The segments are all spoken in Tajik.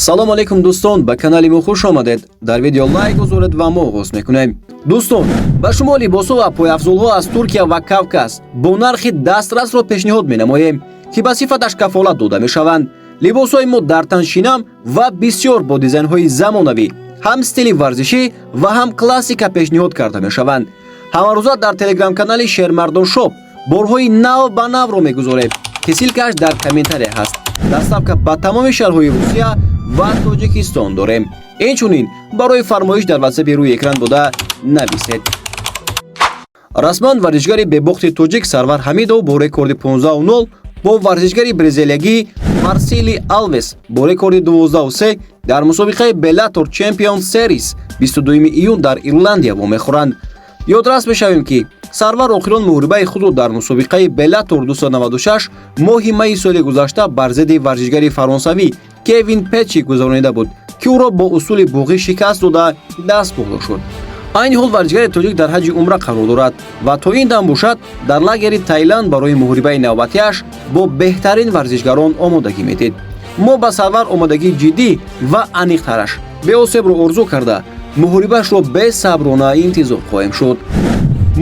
Салом алейкум, дӯстон, ба канали мо хуш омадед. Дар видео лайк гузоред ва мо оғоз мекунем. Дӯстон, ба шумо либосҳо ва пойафзолҳо аз Туркия ва Кавказ бо нархи дастрасро пешниҳод менамоем, ки ба сифаташ кафолат дода мешаванд. Либосҳои мо дар тан шинам ва бисёр бо дизайнҳои замонавӣ, ҳам стили варзишӣ ва ҳам классика пешниҳод карда мешаванд. Ҳамарӯза дар телеграм-канали Шермардон Шоп борҳои нав ба навро мегузорем, ки ссылка ш дар комментария ҳаст. Доставка ба тамоми шаҳрҳои Русия ва Тоҷикистон дорем. Инчунин барои фармоиш дар ватсапи рӯи экран буда нависед. Расман варзишгари бебохти тоҷик Сарвар Ҳамидов бо рекорди 15-0 бо варзишгари бразилиягӣ Марсели Алвес бо рекорди 12-3 дар мусобиқаи Bellator Champion Series 22 июн дар Ирландия вомехӯранд. Ёдрас мешавем, ки Сарвар охирон муҳорибаи худро дар мусобиқаи Bellator 296 моҳи майи соли гузашта бар зидди варзишгари фаронсавӣ Кевин Печи гузаронида буд, ки ӯро бо усули буғӣ шикаст дода даст боло шуд. Айни ҳол варзишгари тоҷик дар ҳаҷи умра қарор дорад ва то ин дам бошад, дар лагери Таиланд барои муҳорибаи навбатиаш бо беҳтарин варзишгарон омодагӣ медид. Мо ба Сарвар омодагии ҷиддӣ ва аниқтараш беосебро орзу карда, муҳорибаашро бесаброна интизор хоҳем шуд.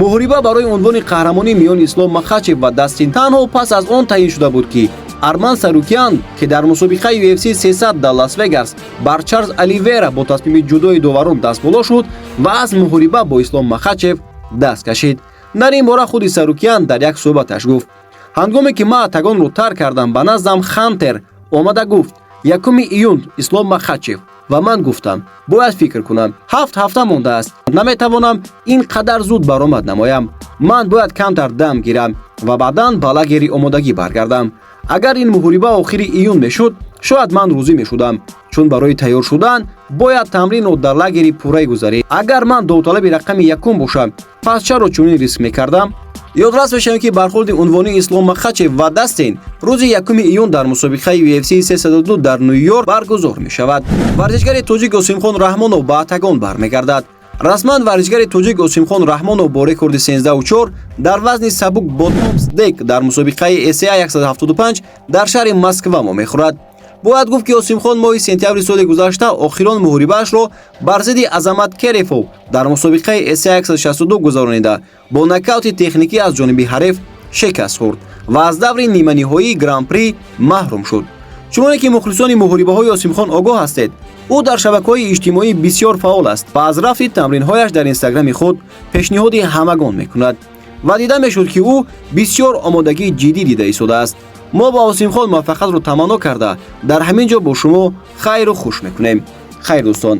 Муҳориба барои унвони қаҳрамонӣ миёни Ислом Махачев ва Дастин танҳо пас аз он таъйин шуда буд, ки Арман Сарукян, ки дар мусобиқаи UFC 300 дар Лас-Вегас бар Чарлз Оливера бо тасмими ҷудои доварон дастболо шуд ва аз муҳориба бо Ислом Махачев даст кашид. Дар ин бора худи Сарукян дар як суҳбаташ гуфт: «Ҳангоме ки ман октагонро тарк кардам, ба наздам Хантер омада гуфт: 1 июн Ислом Махачев. Ва ман гуфтам, бояд фикр кунам, 7 ҳафта мондааст, наметавонам ин қадар зуд баромад намоям, ман бояд камтар дам гирам ва баъдан ба лагери омодагӣ баргардам. Агар ин муҳориба охири июн мешуд, шояд ман розӣ мешудам, чун барои тайёр шудан бояд тамринро дар лагери пурраи гузарӣ. Агар ман довталаби рақами якум бошам, пас чаро чунин риск мекардам?» Ёдрас мешавем, ки бархӯрди унвонии Ислом Махачев ва Дастин рӯзи 1 июн дар мусобиқаи UFC 302 дар Ню-Йорк баргузор мешавад. Варзишгари тоҷик Осимхон Раҳмонов ба октагон бармегардад. Расман варзишгари тоҷик Осимхон Раҳмонов бо рекорди 13-4 дар вазни сабук бо Томас Дек дар мусобиқаи ACA 175 дар шаҳри Москва вомехӯрад. Бояд гуфт, ки Осимхон моҳи сентябри соли гузашта охирон муҳорибаашро бар зидди Азамат Керифов дар мусобиқаи ACA 162 гузаронида, бо нокаути техникӣ аз ҷониби ҳариф шикаст хӯрд ва аз даври ниманиҳоии Гран-при маҳрум шуд. Чуноне ки мухлисони муҳорибаҳои Осимхон огоҳ ҳастед, ӯ дар шабакаҳои иҷтимоӣ бисёр фаъол аст ва аз рафти тамринҳояш дар инстаграми худ пешниҳоди ҳамагон мекунад ва дида мешуд, ки ӯ бисёр омодагии ҷиддӣ дида истодааст. Мо ба Осимхон муваффақиятро таманно карда, дар ҳамин ҷо бо шумо хайру хуш мекунем. Хайр, дӯстон.